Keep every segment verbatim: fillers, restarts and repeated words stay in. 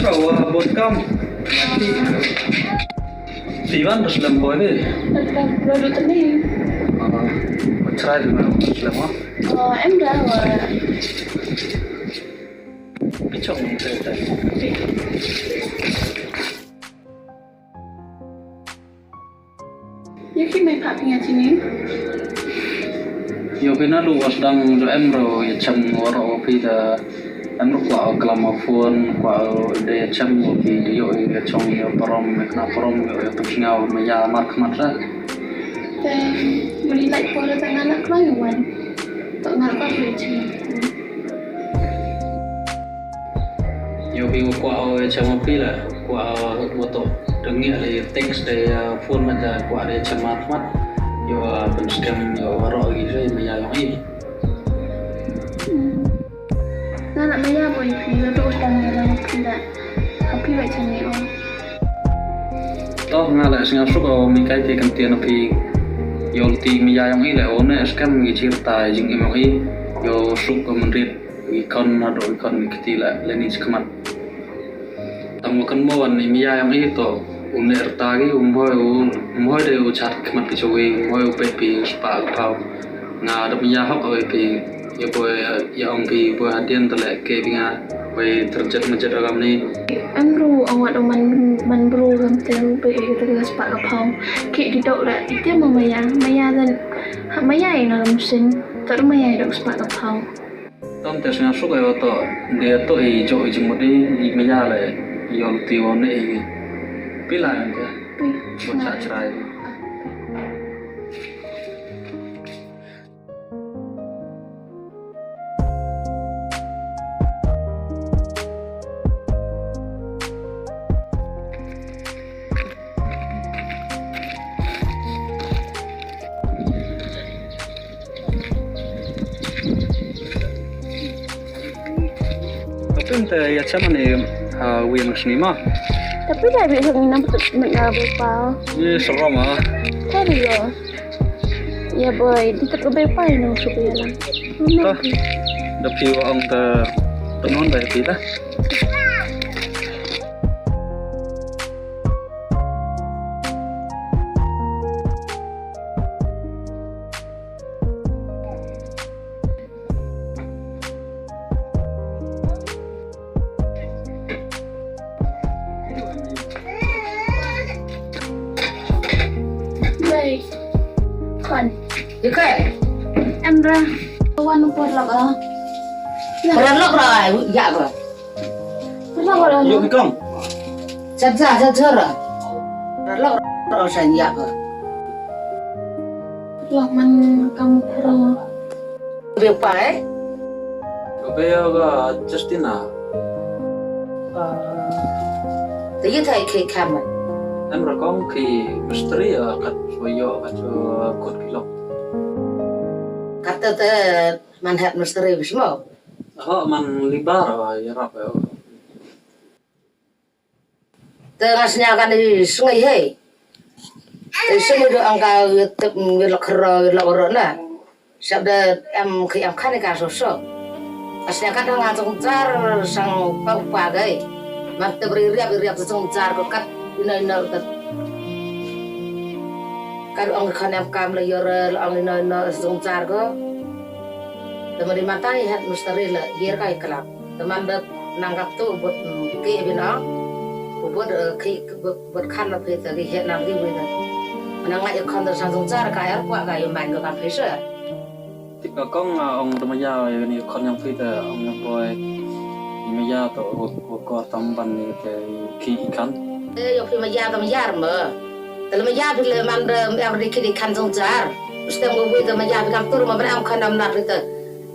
Bro, uh, bot kam. Ti wan da slem boy de. Bot kam, bro, do tani. Ah, try di ma slem ah. Oh, em da wa. Pichok ni te te. Ïa ki mei pat phi nga chini. Ïa phi na lu was dang jo em ro ïa chem waro phi da em ro kwah klam phone kwah de chem ro phi ïa ïa chong ïa parom ïa kna parom ïa ïa phi ngaw ma ïa mar khmat ra. Te muli lai por da nga na klau ïa wan. To nga ka phi chini. Ïa phi wa kwah o ïa chama phi la kwah o wa to dang ïa le text de ïa phone ma da kwah de chama khmat ïa wa pyn scam ïa wa ro gi re ma ïa yong i. Na na ma ïa boy phi la to dang ïa la phi la ha phi wa chang ïa o. To nga la snga suk o mi kai te kan tian phi ïa ti ma ïa yong i le o ne scam gi chir ta jing im yong i ïa suk o man rit. Wi khon na do wi khon ni kti la le ni chikmat. Tang wa kan mo wan ni mia yang i to un le rta gi un boy un boy de u chat khmat pi chawi un boy u pet pi spa ka pau. Nga da mia hok oi pi ya boy ya ong pi boy hadian to le ke bi nga boy terjet majet agam ni. Em ru ong wat man man bru gam te u pe e te spa ka pau. Ki di dok la ite mo maya maya dan maya ina lam sin. Tar maya dok spa ka pau. Tam te sngewsuk ïa to, de to i jo i jingmut i, i maya le, i ol ti won i. Pila ïa te. Pi. Bo cha chrai. Tapi ente ya chaman ni ha win sini ma. Tapi dah biasa ni nampak tak nak apa. Ni seram ah. Tadi ya. Ya boy, di tak kebai pai nang supaya lah. Tah. Dah piwa ang ta tenon dah kita. Bai. Kon. Ikai. Em ra. Wan por lok ah. Por lok ra ai ya ba. Por lok ra. Yo ki kong. Cha cha cha cha ra. Por lok ra sa ya ba. Lok man kam por. Be pa eh? Be ya ga Justina. Te ye thai ke kam. Em ra kong ki mistri ya kat wa yo kat wa kut ki lok. Kat te te man het mistri bismo. Ho man libar ya rap ya. Te nga sñiaw kane i sngi hei. Te i sngi do ang ka i tip i lok khro i lok ro na. Sap da em khi em khane ka so so. Nga sñiaw kat nga jong jar sang pa pa gai. Mar te bri riap riap jong jar ko kat ina ina kat. Kat ang khane em kam la yor la ang ina ina jong jar ko. Te mari matai het mustari la yer kai kelap. Te man da nang kap tu bot ke bin ong. Bot ke bot khan la phe ta ke het nang ke wei da. Nang ngai khon da sang song jar ka er kwa ka yum ban ko ka phe sa. Tip ka kong nga ong da ma ya ya ni khon yang phe ta ong yang boy. Ni ma ya to ko ko tam ban ni te ki ikan. E yo phe ma ya da ma ya ma. Te la ma ya phe le man da er di ki di khan song jar. Stem ko wei da ma ya phe kam tur ma ban am khan am na phe ta.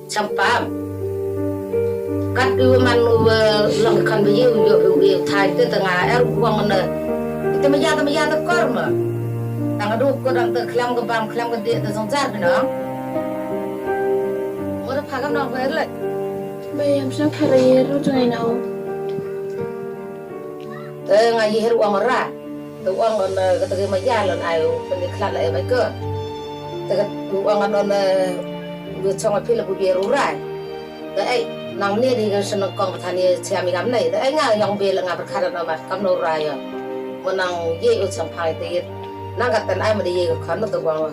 Champam. Kat u man u long kan ba yu yo u e thai te ta nga er u wang na. Te ma ya te ma ya te kor ma. Tang du ko dang te klam ka bam klam ka de te song jar bi nong. Mo da pha kam nong ko er le. Ba yam sna pha ra ye ru tu ngai nong. Te nga ye her wang ra. Te wang na ka te ma ya lan ai u pen de klat la e bai ko. Te ka wang na na u chong a phi la bu ye ru rai. Te ai. Nang ne di ngan shnong kong than ye chiam i ngam nei. Te ai nga yong be la nga pyrkhat no mat kam no ra yo. Mo nang ye u chang phai te yit. Nang ka tan ai ma di ye ka khon no te wang.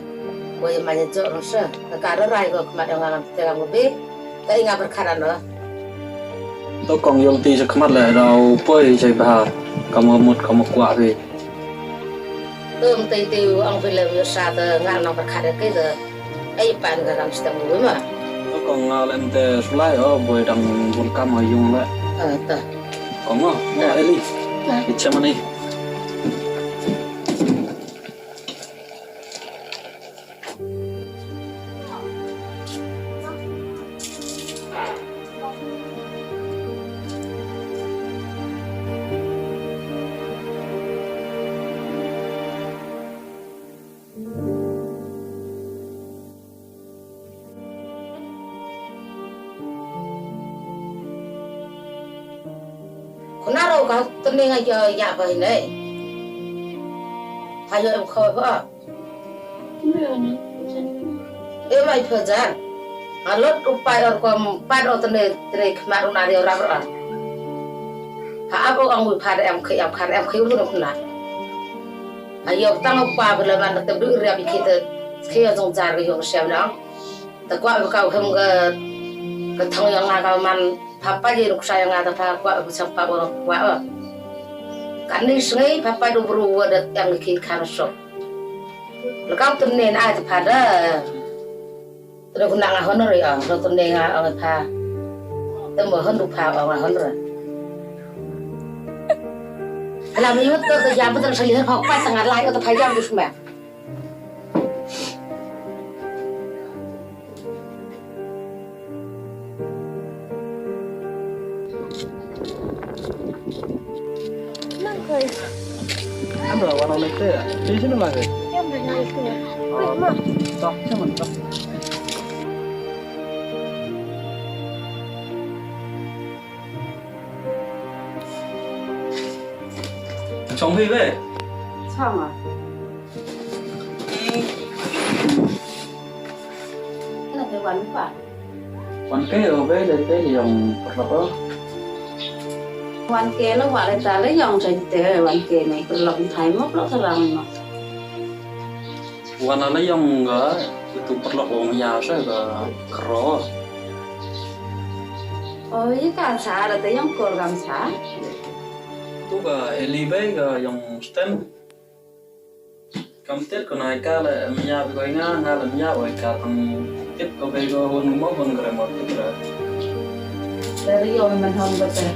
Bo ye ma ye jo ro sha. Ka ka ra rai ko khmat yong ngam te ngam be. Te ai nga pyrkhat no. To kong yong ti sa khmat le rau poi jai bahar. Kam mut kam kwah be. Tum tei tei ong phi lem ïa sa te nga nang pyrkhat ïa ki te. Ai pan ka ram stem wi ma. To kong nga lem te sulai o boi dang bun kam ha yung le. Eh, ta. Kong o, mo Eli. Ki chemani. Khuna ro ka tene nga ya ya ba ne. Ha yo em kho ba. E mai phajan. A lot u pai or kom pai or tene tene khmat un ari rap ra. Ha ap ong u pha em khi em khan em khi un na. A yo tang u pa bela man te du ri ap khi te khi yo jong jar yo sem na. Te kwa ka hem ga ka thong yo nga ka man papa ye ruk sa yo nga ta pha kwa bu sang pa bo kwa. Kan ni sngi papa du bru wa da yang khi khan so. Lekau tene na ai ta pha da. Tene kuna nga honor ya, lo tene nga ong pha. Temo hon du pha ong nga honor. Kala mi yut to ya betul sali pha pa tanga lai to pha ya du sma. Nang koi. Amra wan ong te. Ti sini lagi. Yang banyak itu. Wait, ma. Tak, cuman tak. Chong phi be? Chong ah. Ina te wan pa. Wan ke o be de te yong perlok o. Wan ke lo wa le ta le yong chen te wan ke ne perlok thai mo perlok sarang mo. Wan le yong ga itu perlok ong ya sa ga kro. O ye ka sa da te yong kor gam sa. Tu ga Eli be ga yong sten. Kam tip ko nai ka le mya bi ko nga nga le mya oi ka tang tip ko be ko hun mo hun kre mo tip ra. Dari yo men hon bete.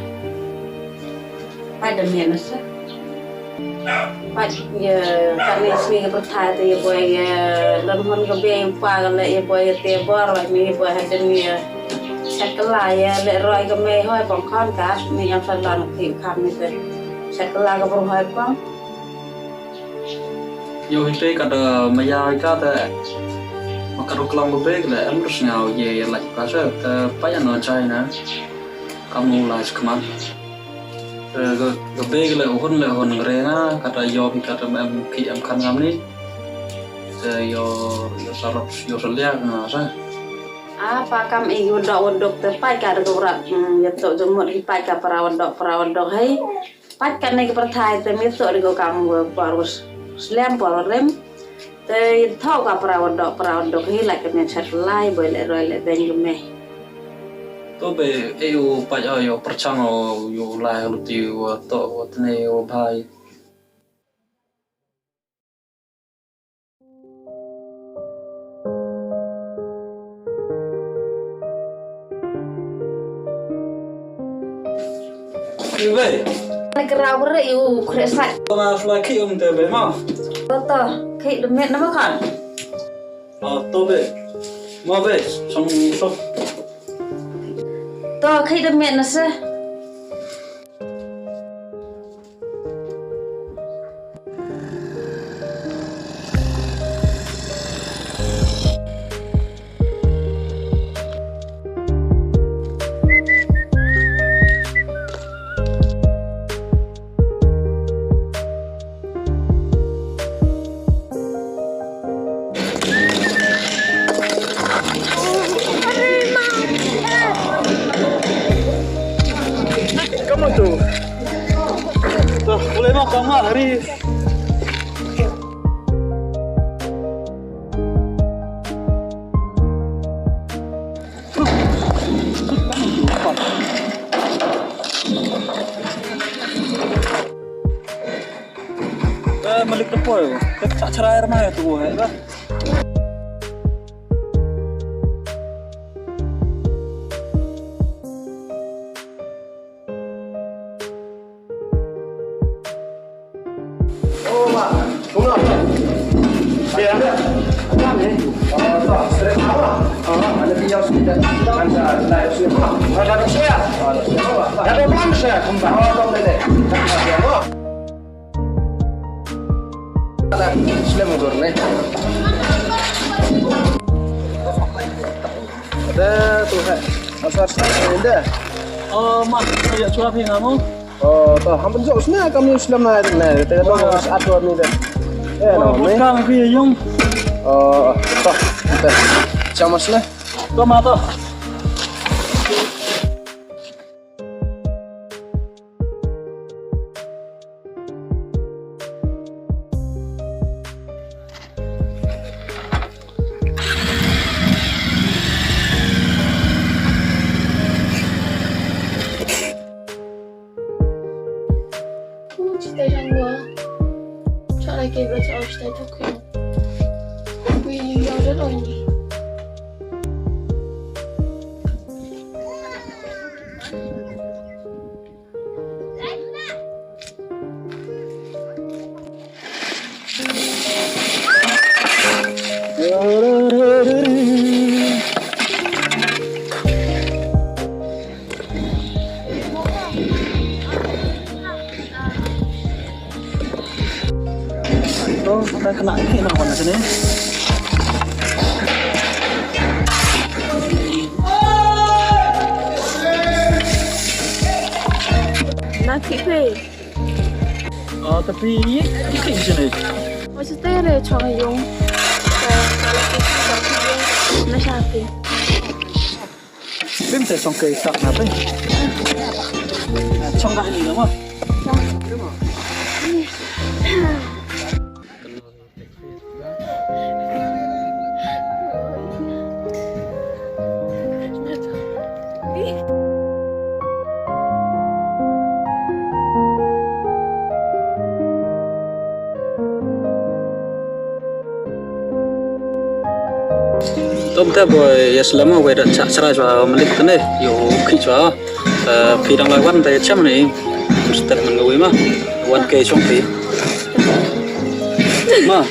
Pada men sa. Pat ye kane smi ke perthai te ye boy ye lon hon ke be pa ke le ye boy ye te bor wa mi ye boy ha den ye. Sakla ye le roi ke me hoi pong khon ka mi yang sa lon ki kam ni te. Sakla ke bor hoi pong. Yo hi pe ka da maya ka da ma ka ru klong be le em rus ngau ye ye la ka sa ta pa ya no chai na. Ka mu la chkman. Ga be le hun le hun ngre na ka da yo hi ka da em ki em kan ngam ni. Te yo yo sa rap yo sa lia na sa. A pa kam i yu dok dok te pa ka da ko rat ya to jumut hi pa ka para dok para dok hai. Pat kane ka pyrthai te mi to ri ko kam wa por slem por rem. Te tho ka para wa dok para wa dok hi la ka me chat lai boy le roi le deng ka me. To be e u pat o yo perchang o yo lai lu ti wa to wa tne wa bai. Ibe. Ni kerau bere yu kresat. Tama selaki um te be ma. Toto, kai demet nama kan? Oh, to be. Ma be, song song. To, kai demet nase. Hari. Eh, malik tepoy. Ket sa cherai ramai tu, eh. Slem udur ne. Ada tu hai. Asal slem ada. Oh, mak, ya, cuba phi ngamu. Oh, to, ham pynjok sne kam ïa u slem na ne, te ka dong. Wah. Sa atur ni de. Eh, wah, no, buat ni. Kam phi yung. Oh, to, te. Chama sne. To, ma to. Kum chitai jang wa. Cha lai ke bra cha chitai to kyo. Wi yo de lo ni. To, ta kena ni na wan sini. Na ki pe. Ah, tapi ki ki sini. Masih tere chong yung. Ka, ka laki ki ka ki yung. Na sha ki. Bim te chong kai tak na pe. Chong kai ni mo. Tom te boy, ya selama wei da chak serai jua malik tene, yo ki jua. Eh, phi dang lai wan da cham ni. Mesti men ngui ma. Wan ke chong phi. Ma.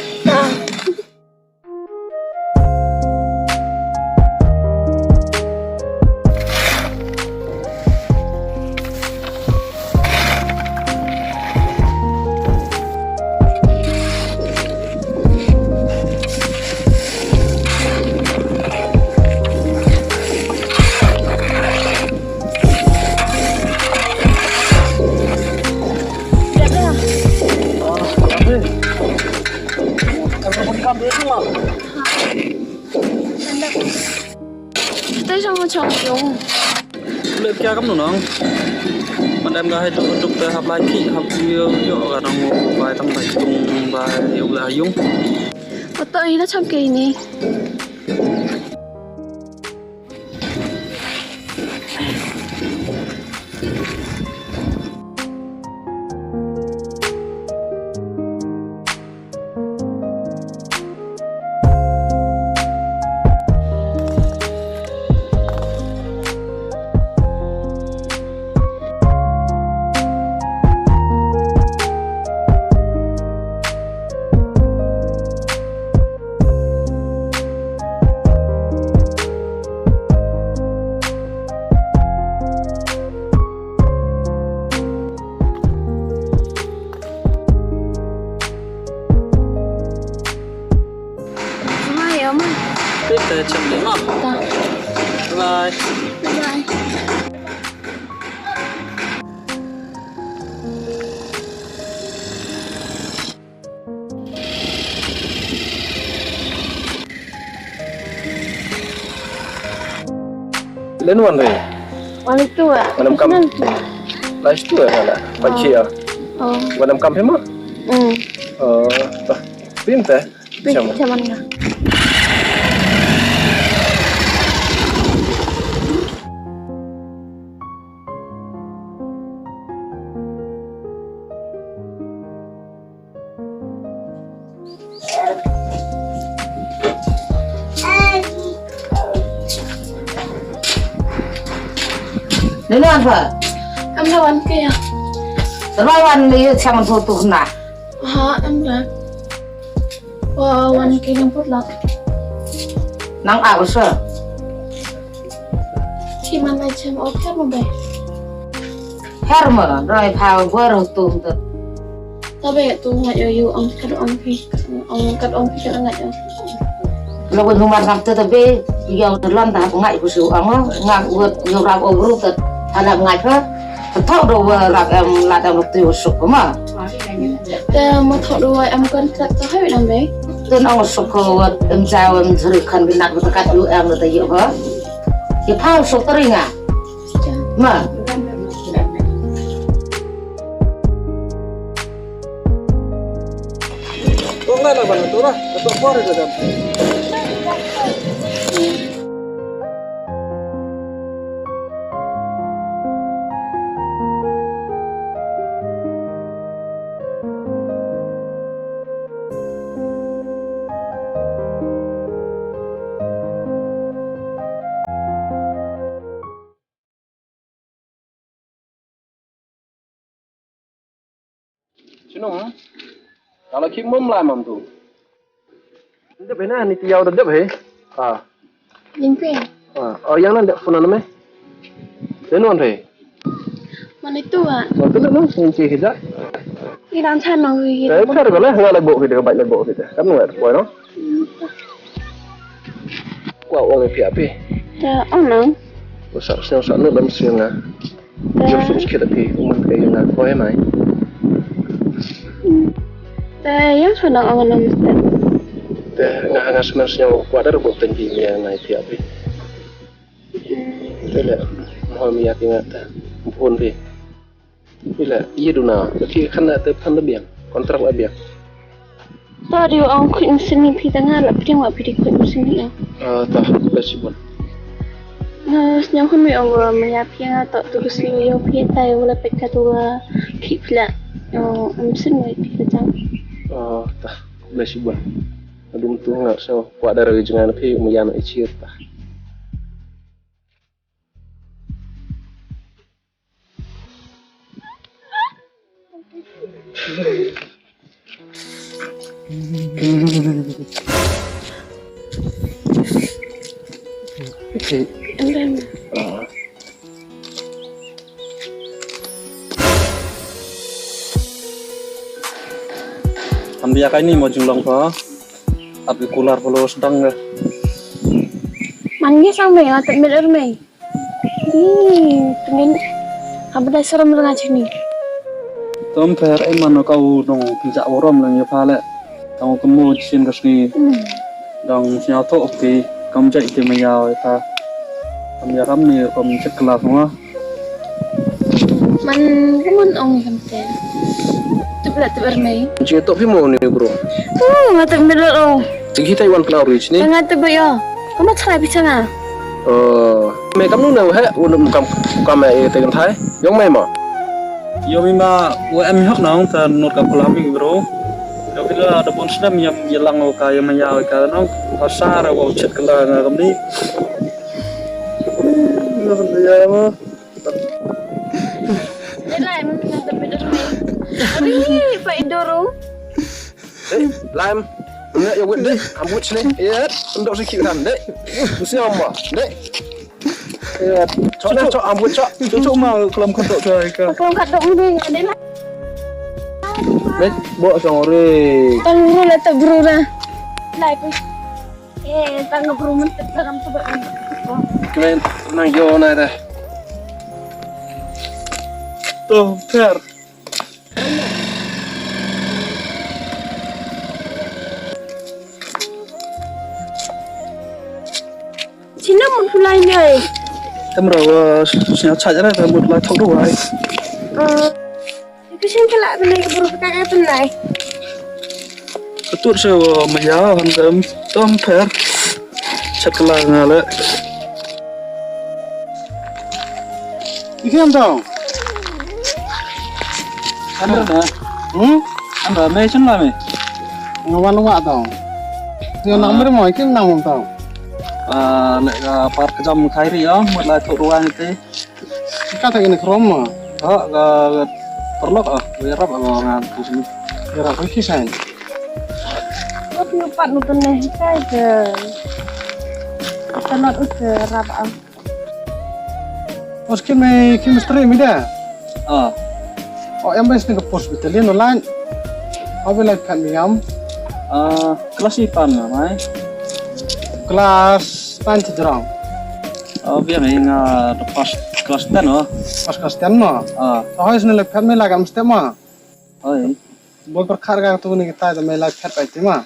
Te jong jong yung. Le kya kam nong. Madam ga hai duk duk te hap lai ki hap yo yo ga nong bai tang bai tung bai yo la yung. Oto ina cham ke ini. Bye, Mama. Bye. Bye. Len wan re. Wan itu ah. Wan em kam. Lai itu ah. Wan chi ah. Oh. Wan em kam phi ma? Hmm. Oh, ta. Pynte. Pynte, chama nga. Nino an pha? Kam na wan ke ya. Terma wan ni yu chang tu tu na. Ha, em da. Wa wan ke nang put lak. Nang a ko sa. Ki man lai chem o pher mo bai. Pher mo, roi pha wer tu tu. Tabe tu ngai yo yo ang kat ang phi, ang kat ang phi kat ngai yo. Lo ko numar nam te tabe yo de lon ta ngai ko su ang nga wet yo rap o bru te. Ala ngai pha. Te thok do wa rap em la dang lok tu suk ko ma. Te ma thok do wa em kon kat to hai nam be. Te nong suk ko wa em ja wa em jri kan binat wa kat yo em te yo ha. Ye pha suk teringa. Ma. Tong na na ba na to ba. Ka to por ka jam. Chinum, ka la khik mum lai mam tu. Dep he na, ni ti yau da dep he. Ah. Ning pe. Ah, oh, yang nan dep phone nan me. Dei non he. Mane tu ah. Oh, tu non, ni ti he da. I dan chan nong wi. Eh, kar ko le, nga le bo he de, bai le bo he de. Kan ngai boy no. Kwa ong phi api. Ya, ong nang. Ko sa sñiaw sa nu lam sñiaw nga. Jom sum skit api, umur ka yung nga ko mai. Te yang sa nang ong nang mesti. Te nga nga sñiaw sñiaw kwa dar ko teng phi nga nai phi api. Te le mo mi api nga ta. Bun phi. Ila, iya duna, tapi kan na te phan da biang, kontrak la biang. Ta di ong khuid mesin ni phi ta nga la phi wa phi di khuid mesin ni ya. Ah, ta, la sibun. Na sñiaw khun mi ong wa ma ya phi nga to tu si yo phi ta yo la pet ka tu wa phi phi la. Yo, mesin wa phi ka jang. Ah, ta, la sibun. Adum tu nga so, wa da ri jngan phi, ma ya na ichir ta. Am dia kai ni mo jinglong pha. Abi kular pha lo sdang ga. Man ngi sang me nga tet mil er me. Ih, pyngen. Haba dei saram rnga chini. Tom pher ai man ka u nong pynjah warom lang ya pha le. Tang u kynmo chin ka sngi. Hmm. Dang sñiaw thoh ki kam jai ki ma yaw ta. Kam ya kam ni kam check class ma. Man ka man ong kam te. Tip la tip er mei. Jing thoh phi mo ni bro. Oh, nga tip mil er ong. Tigi tai wan plau rich ni. Nga tip ba yo. Ka ma chrai phi changa. Oh, me kam nu na he, u nu kam kam e te kan thai. Yong me ma. Yo mi ma, u em hok nong ta not ka pula mi bro. Yo phi la da bon snem yam ya lang o ka yam ya ka nong. Ka sa ra wa chet ka la nga kam ni. Nga kan ya ma. Dei lai mun kan ta bidor me. Abi fa indoro. Dei, laim. Mene ya wet dei, ambut sini. Iya, ndok sikit kan dei. Mesti amba, dei. Iya, cok dah, cok ambut cok. Cok cok ma kelam ketok cok ka. Kelam ketok ni dei lah. Dei, bawa sang ore. Tang bro lah tak bro dah. Lai pun. Eh, tang bro mentek dalam tu bak. Kena nang yo na dah. Tuh, ber. Sino mun pulai nai. Tam rawa sñiaw chaj ra tam mut lai thok duwai. Eh, itu sing kelak tenai ke buru petak apa nai. Ka tut sha wa ma ya han dam tom pher. Chat kala nga le. Ikem tong. Andra na. Hmm? Andra me chan la me. Nga wan wa tong. Nga nang mer mo ikem nang tong. Ah, le ka par ka jam khai ri ya, mut la tu ruang te. Ka ta ini krom ma. Ha, ka parlok ah, we rap ah ngan tu sini. We rap ki sain. Ot nu pat nu tene kai ke. Tanot ut ke rap ah. Os ki me ki mistri mi da. Ah. O em bes ni ke pos bitalian online. Abi lai kan mi am. Ah, kelas ipan ma mai. Kelas pan cedrong. Oh, biang ing ah, pas kelas ten oh. Pas kelas ten ma. Ah. Oh, is ni lai kan mi lai kan mesti ma. Oi. Bol perkar ka tu ni kita tu me lai kan pa ma.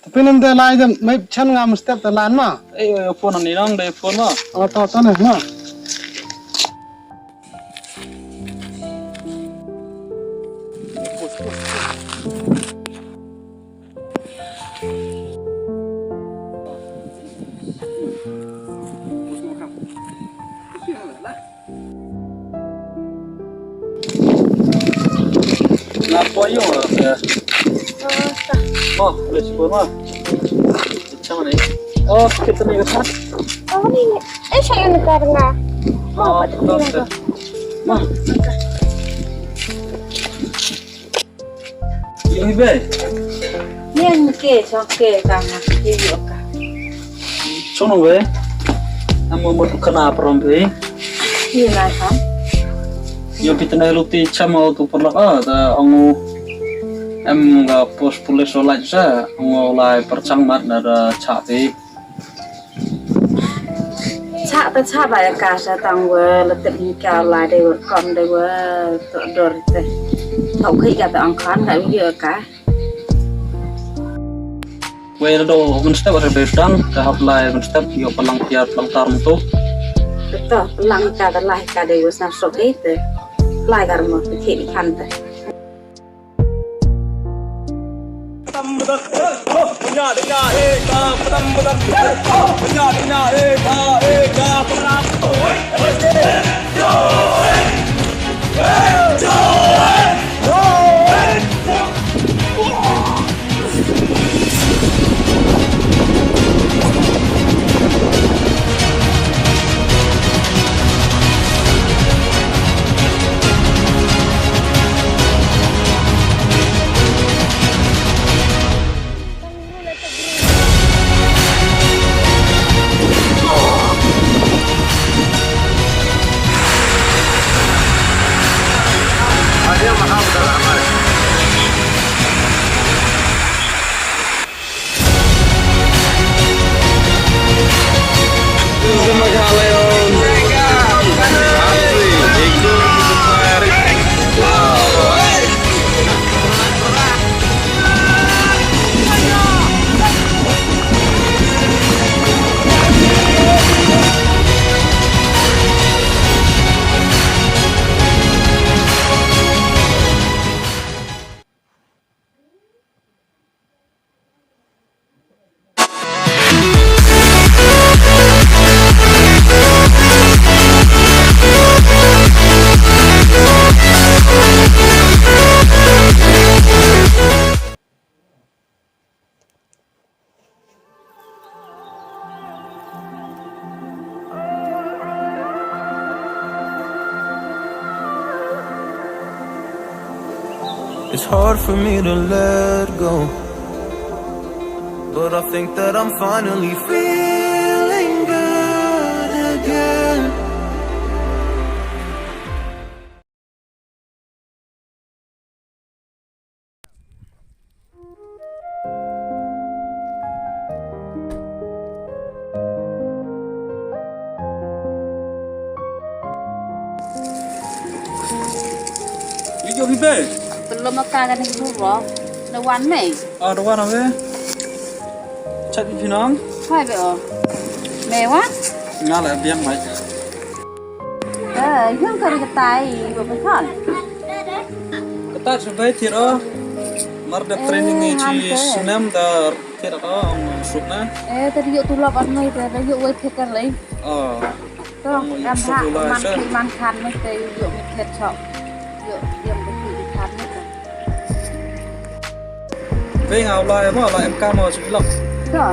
Tapi nem te lai jam mai chan ngam step te lan ma. Eh, eh, phone ni nong de phone ma. Oh, to to ne ma. Na po yo, eh. Oh, boleh sepuluh mah. Macam mana? Oh, kita ni kata. Oh, ni. Eh, saya nak karena. Oh, betul. Mah. Ïa hi bei. Ïa hi ke, chong ke ka nga ke ïoh ka. Chong nong bei. Am mo mut kana prom bei. Ïa na ka. Ïa phi tene luti cham o tu pyrlak a ta ong em ka pos pulis o lait sa ong o lai pyrchang mat na da cha ti. Chah ta chah ba ïa ka sa tang wa la tip ni ka la de wa kon de wa to dor te. Thau khai ka ta ang khan ka wi ïa ka. Wei la do mynstep re be dang ka hap lai mynstep ïoh palang tiar palang tar myntu. Betul palang ka ta lai ka de wa snap sok te. Lai ka mo te ki khan te. It's hard for me to let go, but I think that I'm finally feeling good again. Video bi be. Belum makan kan dulu, Bro. Dah wan mei. Ah, dah wan abe. Chat bi pinang. Hai be oh. Mei wan? Nga la biang mai. Eh, yung ka ri ka tai, ba ba kan. Ka tai shu bai tir oh. Mar dep training ngi chi snem da thied ka ong suk na. Eh, te ïoh tulop ar mai te ïoh wei thied ka lei. Oh. To, ong ïoh em suk ha, lai man sa. Ki man khan mai te ïoh mi thied chok. Ïoh ïoh mi thied khan mai te. Wei nga u lai mo, lai em ka mo suk ilok. To.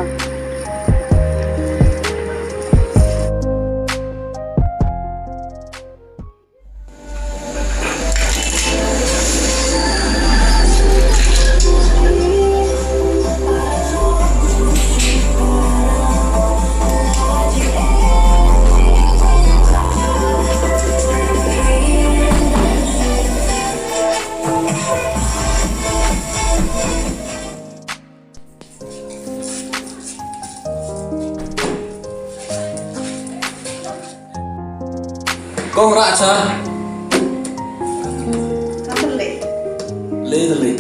Kong Racha. Ka lei. Lei, lei.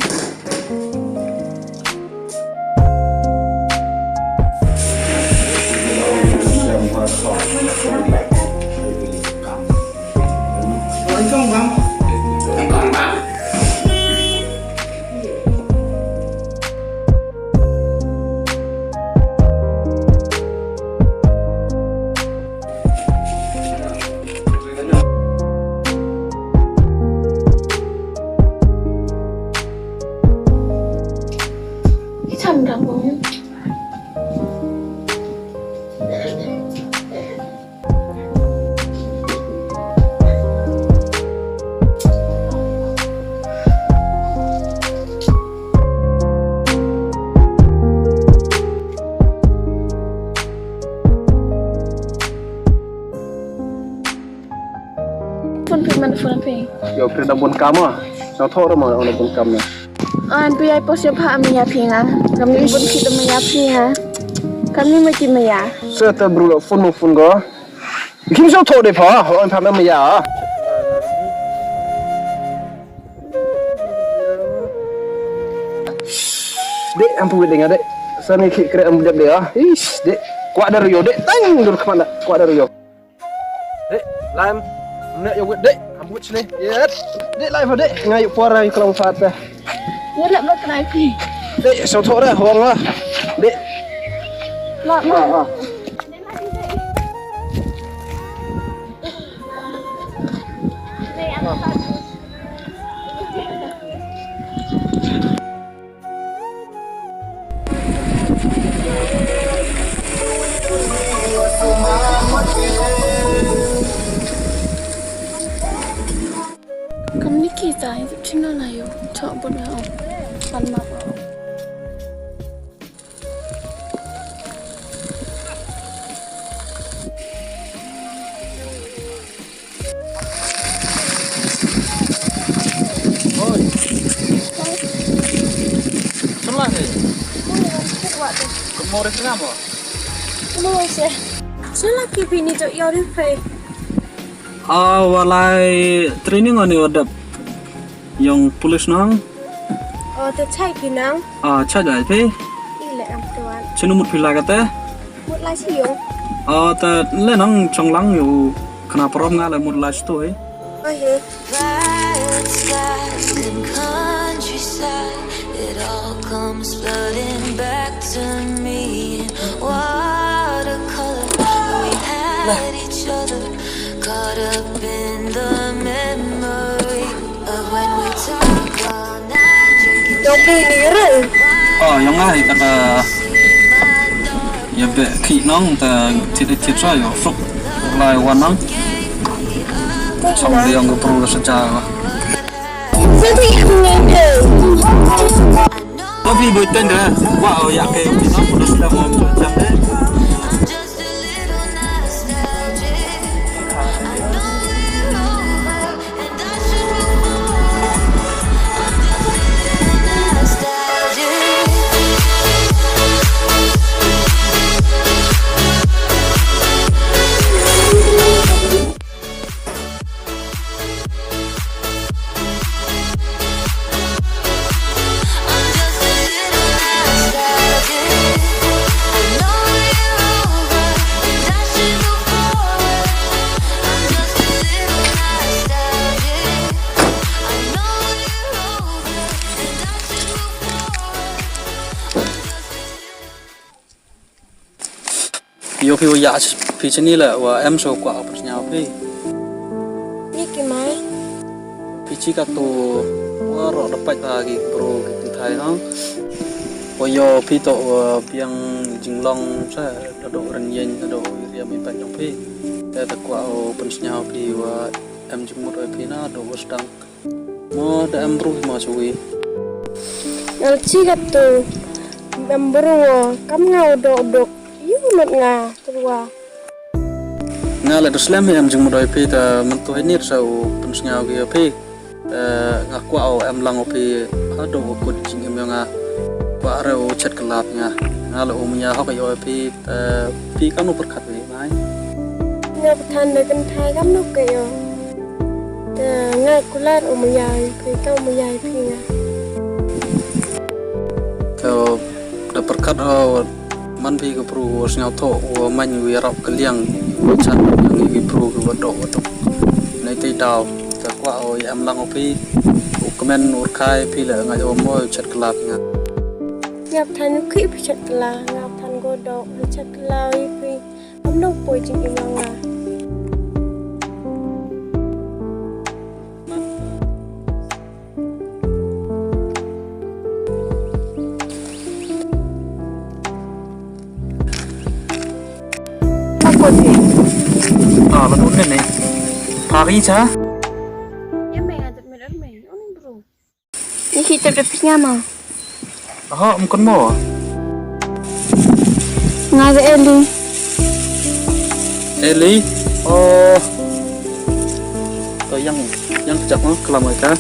Phone phi man phone phi. Yo, phi da bun kam ah. Sa tho da ma da bun kam na. An pi ai pos ya pha am ya phi nga. Kam ni bun ki da ma ya phi nga. Kam ni ma ki ma ya. Sa ta bru la phone mo phone go. Kim so tho de pha, ho an pha ma ya. Dek, am pu dek nga dek. Sa ni ki kre am dep de ah. Ish, dek. Kwa da rio dek. Tang dur kemana? Kwa da rio. Dek, laim. Mena ya wet dek. Am wet sini. Yet. Dek laim dek. Nga yu por yu kelang fat deh. Ya lek mak kenai pi. Dek, so tho deh, hong lah. Dek. Lak mak. Ah, ah. Kam ni ki ta, i chino na yo, chok bun na o, pan ma o. Oi. Sala ke? Oi, sala ke? Kemore kenapa? Kemore sih. Sala ke bini jok yori pe. Ah, walai training ani wadap. Yong pulis nang. O, te chai phi nang. Ah, chai dai phi. I le am tuan. Chinu mut phi la kate. Mut la si yo. O, te le nang chong lang yo. Kana prom nga le mut la si to he. O he. Violet skies and countryside, it all comes flooding back to me. Watercolor, we had each other caught up in the memory. Dong phi ni re. Oh, yong ai kata ya be ki nong ta tit tit sa yo sok lai wan nong. Chong de yong ko pro sa cha. Sa ti ni re. Lo phi boi ten de. Wa ya ke ki nong ko sa mo cha de. Ïoh phi wa ïa phi chini la wa em so kwah pynsngew phi. Ni ki mai. Phi chi ka tu wa ro da pait ba ki bro ki pynthai no. Wa ïoh phi to wa biang jinglong sa da do ren yen da do ri am i pait jong phi. Te ta kwah o pynsngew phi wa em jingmut oi phi na do wa sdang. Mo da em bru mo sui. Ngal chi ka tu em bru kam nga u dok dok. Yu not nga terwa. Nga la da slem em jingmut oi phi ta mentu ni sa u pynsngew ki phi. Nga kwah o em lang o phi. Ado o kut jing em nga. Kwah re o chat kelap nga. Nga la o mya hok oi phi. Phi kam no perkat wi mai. Nga pthan da kan thai kam no ke yo. Te nga kular u maya i phi ka u maya i phi nga. Te da perkat ha man phi ka pru u sngewthuh u man u yarap ka liang u chan yang i pru u wadok wadok. Nai te daw te kwah u ya em lang u phi u kmen u rkhai phi la nga u mo chat kelap nga. Nga pthan u khi phi chat kelap nga pthan go dok u chat kelap i phi. Ym long poi jingim ïa nga. Pha kot hi. Ah, la dun ne ne. Pha ri cha. Ïa me nga jot me dar me. Uni bro. Ni ki tep da phi nga ma. Aha, em kon mo. Nga ga Eli. Eli. Oh. To yang yang kejap mo kelam ka.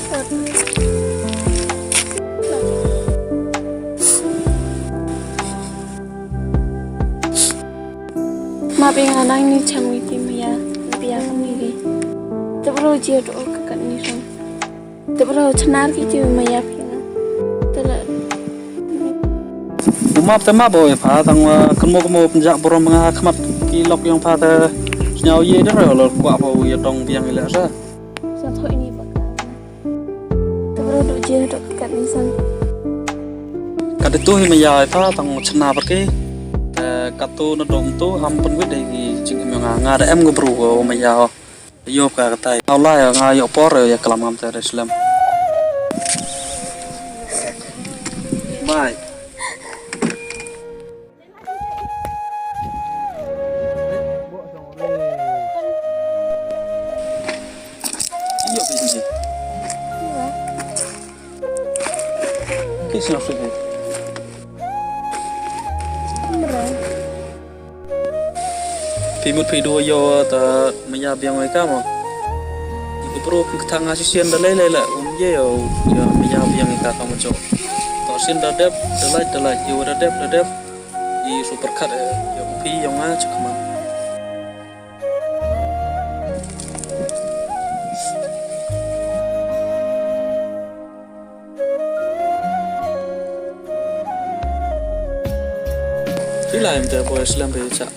Ma bi nga nang ni chang wi ti maya. Bi ya ni ri. Te bro ji to ka kat ni song. Te bro chnar ki ti maya phi nga. Te la. Umap te map oi pha tang wa kmo kmo penjak bro menga khmat ki lok yong pha te. Sñiaw ye de ro lo kwah pha u ya tong biang ile sa. Sa thoi ni ba ka. Te bro do je do kat ni sang. Kat tu hi maya oi pha tang chnar ki. Te kat tu na dom tu ham penwit de ki jing em nga nga da em go bro go maya. Ïoh ka katai. Au lai nga ïoh por ïa klam ngam te da slem. Mai. Ïoh phi ni. Ki sino phi. Phi mut phi duh ïoh ta maya biang ïa ka mo. Ïa ka bro phi kthang nga shisien da lei lei la um ye ïoh ïa maya biang ïa ka ka mo jo. To sien da dep da lait da lait ïoh da dep da dep. I super khat ïa phi ïoh nga chakma. Phi lai em te boy slem be cha.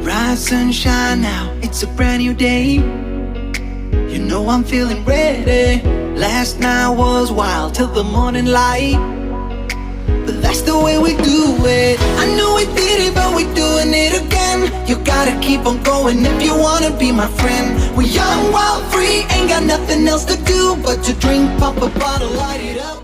Rise and shine now, it's a brand new day. You know I'm feeling ready. Last night was wild till the morning light. But that's the way we do it. I know we did it, but we're doing it again. You gotta Keep on going if you wanna be my friend. We're young, wild, free, ain't got nothing else to do but to drink, pop a bottle, light it up.